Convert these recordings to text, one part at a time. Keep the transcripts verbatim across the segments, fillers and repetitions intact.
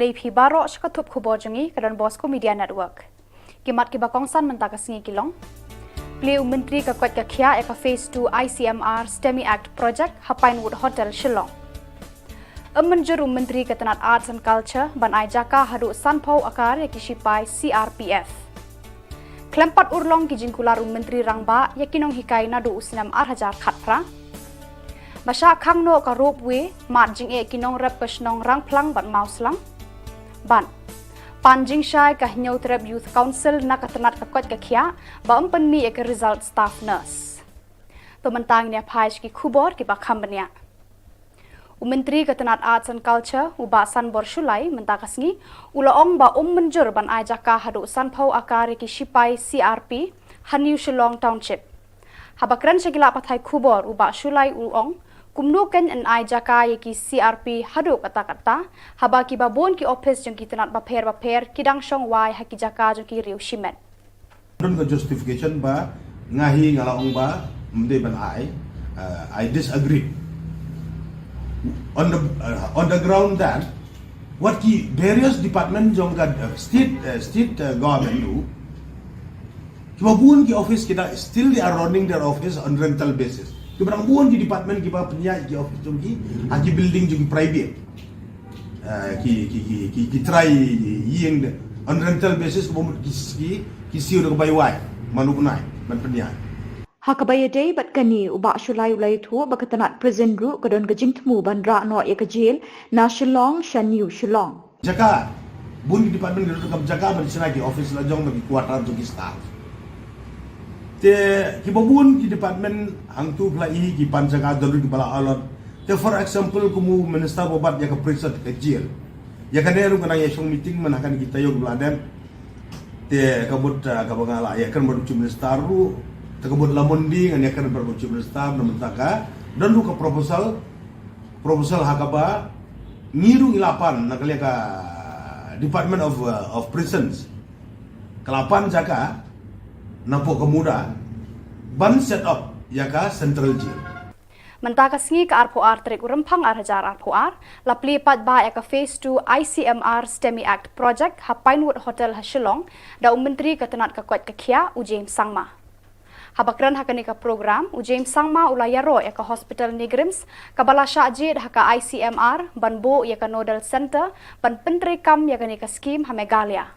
Dei phi baroh sha ka thup khubor jong ngi ka Don Bosco Media Network. Ki mat kiba kongsan mynta ka sngi ki long: Plie u Myntri ka koit ka khiah ïa ka Phase two I C M R STEMI Act project ha Pinewood Hotel, Shillong. Ym mynjur u Myntri ka tnat Arts and Culture ban ai jaka haduh sanphew akar ïa ki shipai C R P F. Khlem pat urlong ki jingkular u Myntri Rangbah ïa ki nonghikai naduh u snem ar hajar khatphra. Ba shah khang noh ka ropeway mad jingeh ki nongrep ka shnong Rangphlang bad Mawslang. Bad pan jingshai ka Hynñiewtrep Youth Council na ka tnat ka koit ka khiah ba ym pynmih ïa ka result staff nurse. To mynta ngin ïa phai sha ki khubor kiba kham bniah. U Myntri ka tnat Arts and Culture, u Bah Sanbor Shullai, mynta ka sngi u la ong ba um mynjur ban ai jaka haduh sanphew akar ïa ki shipai C R P ha New Shillong Township. Haba kren sha ki lad pathai khubor, u Bah Shullai u ong, kumno kein yn ai jaka ïa ki C R P haduh katta katta, haba kiba bun ki ophis jong ki tnat bapher bapher ki dang shong wai ha ki jaka jong ki riew shimet. Don ka justification ba nga hi nga la ong ba ym dei ban ai, uh, I disagree. On the, uh, on the ground that what ki various department jong ka, uh, state, uh, state, uh, government do, kiba bun ki office kita still they are running their office on rental basis. Kiba dang bun ki department kiba pynïaid ki office jong ki ha ki building jong ki private. Ah, ki, ki, ki, ki, ki trai ïing de on rental basis, ka bym ki, ki, ki siew da ka bai wai man u bnai ban pynïaid. Ha kaba ïadei bad kane, u Bah Shullai u la ïathuh ba ka tnat prison ruh ka don ka jingthmu ban rah noh ïa ka jail na Shillong sha New Shillong. Jaka, bun ki department ki don ka jaka ban shna ki office la jong bad ki quarter jong ki staff. Te kiba bun ki department hangtu phi la i ki pan jaka don ruh kiba la allot. Te for example, kum u minister ba bat ïa ka prison, ka jail, ïa kane ruh nga nang ïa shong meeting man ha kane ki taïew kiba la dep. Te ka mut, ah, kaba nga la ïakren bad u Chief Minister ruh, te ka mut la Monday ngan ïakren bad u Chief Minister na mynta ka don ruh ka proposal, proposal ha kaba ngi ruh ngi la pan na ka liang ka Department of, uh, of Prisons, ka la pan jaka napoh ka MUDA ban set up ïa ka Central Jail. Mynta ka sngi ka arphew ar tarik u Rymphang ar hajar arphew ar, la plie paidbah ïa ka Phase two I C M R STEMI Act project ha Pinewood Hotel ha Shillong da u Myntri ka tnat ka koit ka khiah, u James Sangma. Haba kren ha kane ka program, u James Sangma u la ïaroh ïa ka hospital NEIGRIHMS kaba la shah jied ha ka I C M R ban buh ïa ka nodal centre ban pyntreikam ïa kane ka skhim ha Meghalaya.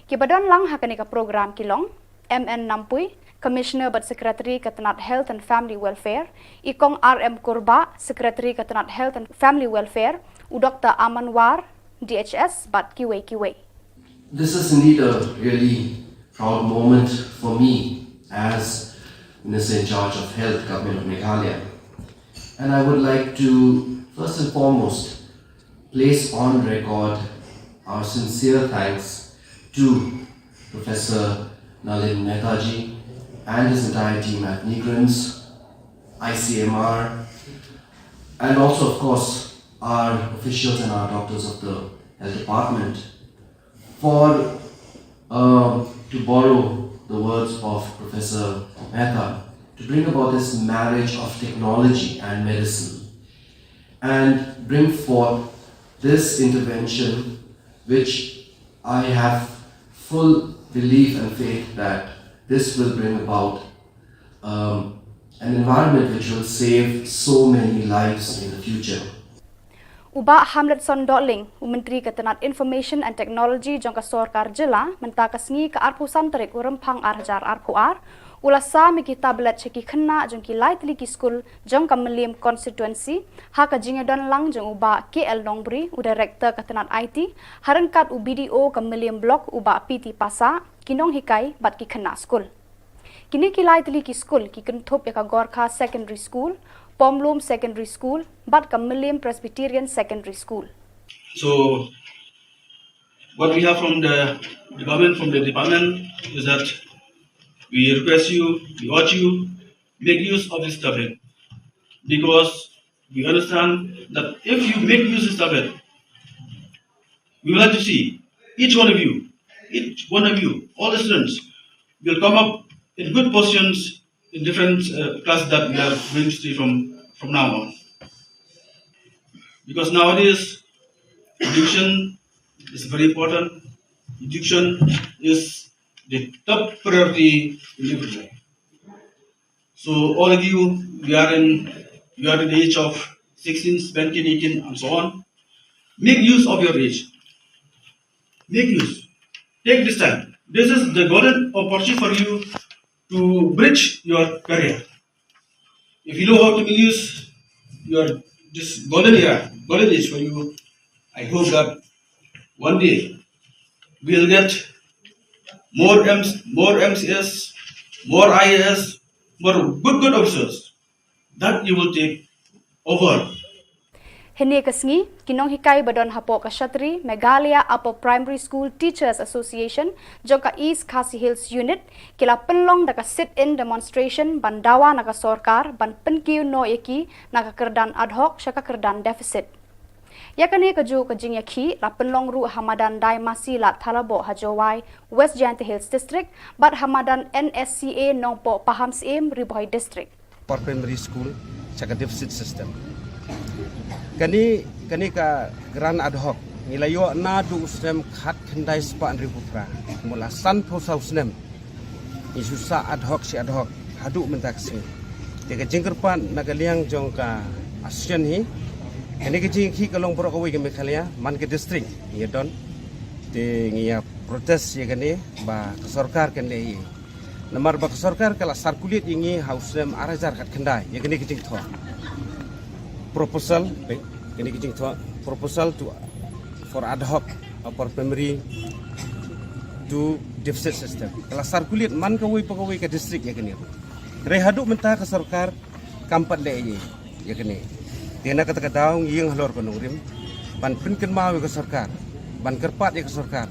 Kiba don lang ha kane ka program ki long M N Nampui, Commissioner bad Secretary ka tnat Health and Family Welfare, i Kong R M Kurbah, Secretary ka tnat Health and Family Welfare, u Doctor Aman War, D H S, bad kiwei kiwei. This is indeed a really proud moment for me as Minister in charge of Health, Government of Meghalaya. And I would like to, first and foremost, place on record our sincere thanks to Professor Nalin Mehta ji and his entire team at NEIGRIHMS, I C M R, and also, of course, our officials and our doctors of the health department for, uh, to borrow the words of Professor Mehta, to bring about this marriage of technology and medicine and bring forth this intervention, which I have full belief and faith that this will bring about, um, an environment which will save so many lives in the future. U Bah Hamletson Dohling, u Myntri ka tnat Information and Technology jong ka Sorkar Jylla, mynta ka sngi ka arphew san tarik u Rymphang ar hajar arphew ar, u la sam ïa ki tablet sha ki khynnah jong ki lai tylli ki skul jong ka Mylliem constituency, ha ka jingïadon lang jong u Bah K L Nongbri, u Director ka tnat I T, ha ryngkat u B D O ka Mylliem Block, u Bah P T Passah, ki nonghikai bad ki khynnah skul. Kine ki lai tylli ki skul ki kynthup ïa ka Gorkha Secondary School, Pomlum Secondary School bad ka Mylliem Presbyterian Secondary School. So, what we have from the government, from the department, is that we request you, we urge you, make use of this tablet, because we understand that if you make use of this tablet, we would like to see each one of you, each one of you, all the students will come up in good positions in different, uh, classes that we are going to see from, from now on. Because nowadays, education It's very important. Education is the top priority in every life. So all of you, you are in, you are in the age of sixteen, seventeen, eighteen, and so on. Make use of your age. Make use. Take this time. This is the golden opportunity for you to bridge your career. If you know how to use your this golden era, golden age for you, I hope that one day we'll get more M C, more M C S, more I A S, more good, good officers that you will take over. Hynne ka sngi, ki nonghikai ba don hapoh ka Shatri Meghalaya Upper Primary School Teachers Association jong ka East Khasi Hills Unit ki la pynlong da ka sit-in demonstration ban dawa na ka sorkar ban pynkiew noh ïa ki na ka kyrdan ad hoc sha ka kyrdan deficit. Ïa kane kajuh ka jingïakhih la pynlong ruh ha madan Dai Masi Lad Thalaboh ha Jowai, West Jaintia Hills District, bad ha madan N S C A Nongpoh Pahamsyiem, Ri Bhoi District. Upper Primary School sha ka deficit system. Kane, kane ka grant ad hoc ngi la ïoh naduh u snem khatkhyndai spah hynriewphew phra, mut la sanphew saw snem ngi shu sah ad hoc shi ad hoc haduh mynta ka sngi. Te ka jingkyrpad na ka liang jong ka association hi, kane ka jingïakhih ka long baroh kawei ka Meghalaya, man ka district ngi ïa don. Te ngi ïa protest ïa kane ba ka sorkar kan leh ei ei. Namar ba ka sorkar ka la circulate ïa ngi ha u snem ar hajar khatkhyndai ïa kane ka jingthoh. Proposal, eh, kane ka jingthoh, proposal to, for ad hoc upper primary to deficit system. Ka la circulate man kawei pa kawei ka district ïa kane. Hynrei haduh mynta ka sorkar kam pat leh ei ei ïa kane. Te na kata ka daw ngi ïeng halor ka nongrim ban pynkynmaw ïa ka sorkar, ban kyrpad ïa ka sorkar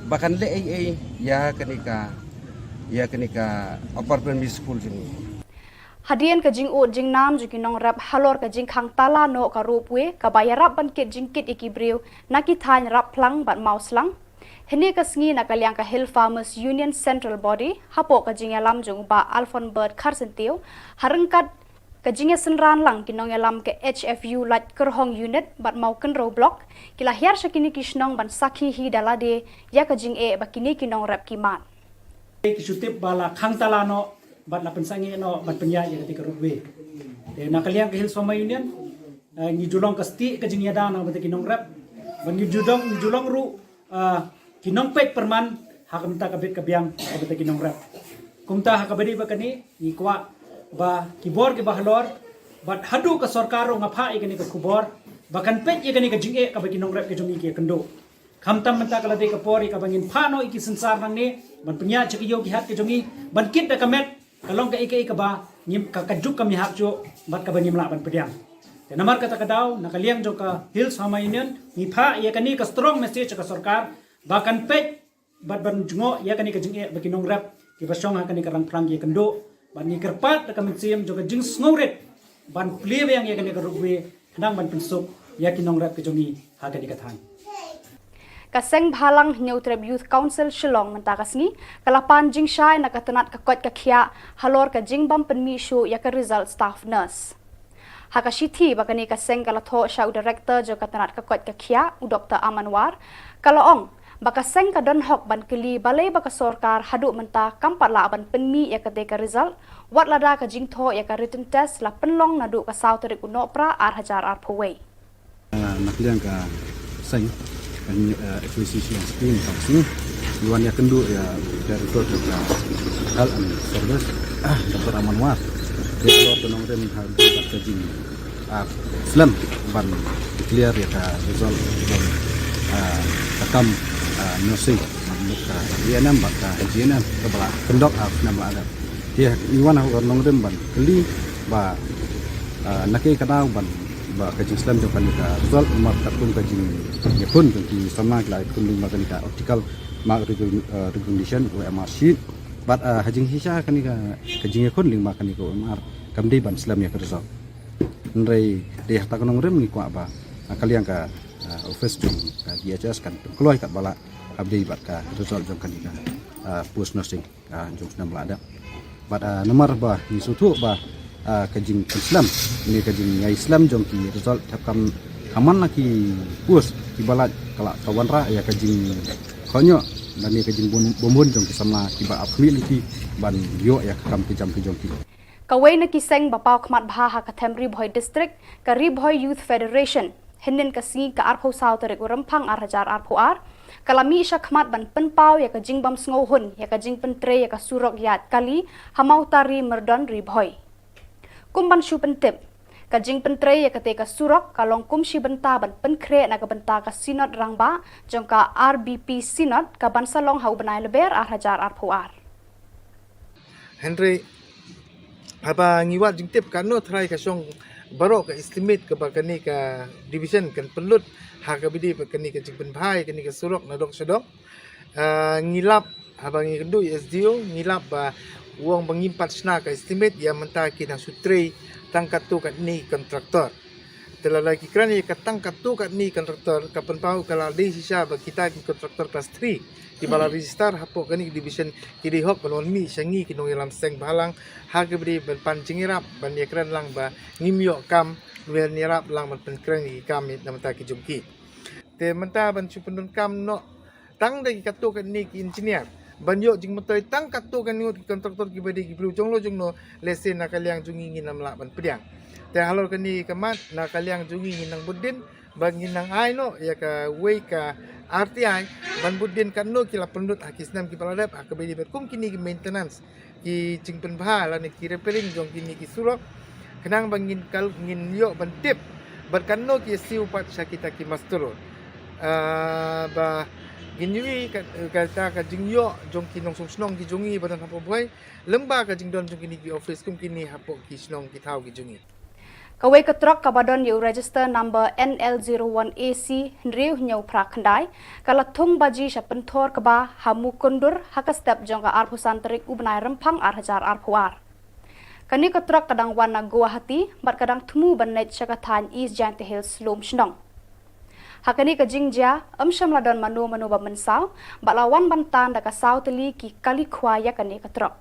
ba kan leh ei ei ïa kane ka, ïa kane ka upper primary school jong ngi. Hadien ka jingud jingnam jong ki nongrep halor ka jingkhang tala noh ka ropeway kaba ïarap ban kit jingkit ïa ki briew na ki thaiñ Rapphlang bad Mawslang, hynne ka sngi na ka liang ka Hill Farmers Union Central Body hapoh ka jingïalam jong u Bah Alphonbert Kharsyntiew, ha ryngkat ka jingïasynran lang ki nongïalam ka H F U Laitkyrhong Unit bad Mawkynrew Block, ki la hiar sha kine ki shnong ban sakhi hi da lade ïa ka jingeh ba kine ki nongrep ki mad. Ki shu tip ba la khang tala noh bad la pynsangeh noh ban pynïaid ïa kata ka ropeway. Te na ka liang ka Hills Farmers Union, eh, ngi ju long ka stieh ka jingïada na ka bynta ki nongrep. Bad ngi ju long, ngi ju long ruh, eh, ki nongpeit pyrman ha ka bynta ka bit ka biang ka bynta ki nongrep. Kumta ha kaba ïadei bad kane ngi kwah ba ki bor kiba halor bad haduh ka sorkar ruh nga phah ïa kane ka khubor ba kan peit ïa kane ka jingeh kaba ki nongrep ka jong ngi ki ïakynduh. Khamtam mynta ka la dei ka por ïa kaba ngin phah noh ïa ki synsar nangne ban pynïaid sha ki ïew ki hat ki jong ngi ban kit da ka met ka long kaei kaei kaba ngim, ka, ka juk kam ïahap shuh bad kaba ngim lah ban pdiang. Te namar kata ka daw na ka liang jong ka Hills Farmers Union ngi phah ïa kane ka strong message sha ka sorkar ba kan peit bad ban jngoh ïa kane ka jingeh ba ki nongrep kiba shong ha kane ka Rapphlang ki ïakynduh. Bad ngi kyrpad da ka mynsiem jong ka jingsngewrit ban plie biang ïa kane ka ropeway khnang ban pynsuk ïa ki nongrep ki jong ngi ha kane ka thaiñ. Ka seng bhalang Hynñiewtrep Youth Council Shillong mynta ka sngi ka la pan jingshai na ka tnat ka koit ka khiah halor ka jingbym pynmih shuh ïa ka result staff nurse. Ha ka shithi ba kane ka seng ka la thoh sha u director jong ka tnat ka koit ka khiah, u Doktor Aman War, ka la ong ba ka seng ka don hok ban kylli balei ba ka sorkar haduh mynta kam pat lah ban pynmih ïa kata ka result wat lada ka jingthoh ïa ka written test la pynlong naduh ka saw tarik u Nohprah ar hajar arphew wei. Ah, na ka liang ka seng ka H F U Shillong City mynta ka sngi ngi wan ïakynduh ïa u Director jong ka Health and Service, ah, Doktor Aman War. Te halor ka nongrim ha ka jing, ah, slem ban declare ïa ka result jong, ah, ka kam, ah, nursing, ka A N M bad ka G N M kaba la conduct ha u snem ba la dep. Te ngi wan ha ka nongrim ban kylli ba, ah, na kaei ka daw ban ba ka jingslem jong kane ka result, namar katkum ka jingïakhun jong ki samla ki la ïakhun lyngba kane ka optical mark recogni-, ah, recognition, O M R sheet. Bad, ah, ha jingshisha kane ka, ka jingïakhun lyngba kane ka O M R kam dei ban slem ïa ka result. Hynrei dei ha kata ka nongrim ngi kwah ba, ah, ka liang ka, ah, office jong ka D H S kan kloi katba lah, kam dei bad ka result jong kane ka, ah, post nursing, ah, jong u snem ba la dep. Bad, ah, namar ba ngi sngewthuh ba, ah, ka jingpynslem ne ka jingïaslem jong ki result thep kam, Ka man la ki post kiba lait ka la ka wanrah ïa ka jingkynnoh lane ka jingbun jong ki samla kiba ap khmih lynti ban ïoh ïa ka kam ka jam ka jong ki. Kawei na ki seng ba paw khmat bha ha ka them Ri Bhoi District, ka Ri Bhoi Youth Federation, hynnin ka sngi ka arphew saw tarik u Rymphang ar hajar arphew ar, ka la mih sha khmat ban pynpaw ïa ka jingbym sngewhun ïa ka jingpyntrei ïa ka surok ïaid kali ha Mawtari Myrdon Ri Bhoi. Kum ban shu pyntip, ka jingpyntrei ïa kata ka surok ka long kum shi bynta ban pynkhreh na ka bynta ka Synod Rangbah jong ka R B P Synod ka ban sa long ha u bnai Lber ar hajar arphew ar. Hynrei haba ngi wad jingtip, katno trai ka shong baroh ka estimate kaba kane ka division kan pynlut ha kaba ïadei bad kane ka jingpynbha ïa kane ka surok na dong sha dong. Ah, ngi lap, haba ngi kynduh ïa S D O, ngi lap ba u ong ba ngim pat shna ka estimate, ïa mynta ki dang shu trei tang katto katne ki kontraktor. Te lada ki kren ïa ka tang katto katne ki kontraktor, ka pynpaw ka la dei shisha ba kita ki kontraktor class three kiba la register hapoh kane ka division ki dei hok ban wan mih sha ngi ki nongïalam seng bhalang ha kaba ïadei ban pan jingïarap ban ïakren lang ba ngim ïoh kam, ban ïarap lang ban pynkhreh ïa ki kam na bynta ki jong ki. Te mynta ban shu pyndonkam noh tang da ki katto katne ki engineer ban ïoh jingmyntoi tang katto katne ngut ki kontraktor kiba dei ki briew jong no jong no, lehse na ka liang jong ngi ngin ym lah ban pdiang. Te halor kane ka mat, na ka liang jong ngi ngin nang bud dien ba ngin nang ai noh ïa kawei ka R T I ban bud dien katno ki la pynlut ha ki snem kiba la dep ha kaba ïadei bad kum kine ki maintenance, ki jingpynbha lane ki repairing jong kine ki surok, khnang ba ngin kal, ngin ïoh ban tip bad katno ki ïasiew pat sha kita ki master road. Ah, ba ngin ïohi ka, kata ka jingïoh jong ki nongshong shnong ki jong ngi ba don hapoh Bhoi, lyngba ka jingdon jong kine ki office kum kine hapoh ki shnong ki thaw ki jong ngi. Kawei ka trok kaba don ïa u register number N L zero one A C hynriew hynñiew phra khyndai ka la thung baji sha pynthor kba ha Mukundpur ha ka step jong ka arphew san tarik u bnai Rymphang ar hajar arphew ar. Kane ka trok ka dang wan na Guwahati bad ka dang thmu ban leit sha ka thaiñ East Jaintia Hills lum shnong. Ha kane ka jingjia, ym shym la don mano mano ba mynsaw, bad la wan ban tan da ka saw tylli ki kali khwai ïa kane ka trok.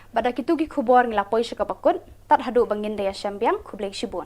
Bad da kitu ki khubor ngi la poi sha kaba kut, tad haduh ba ngin da ïashem biang, khublei shibun.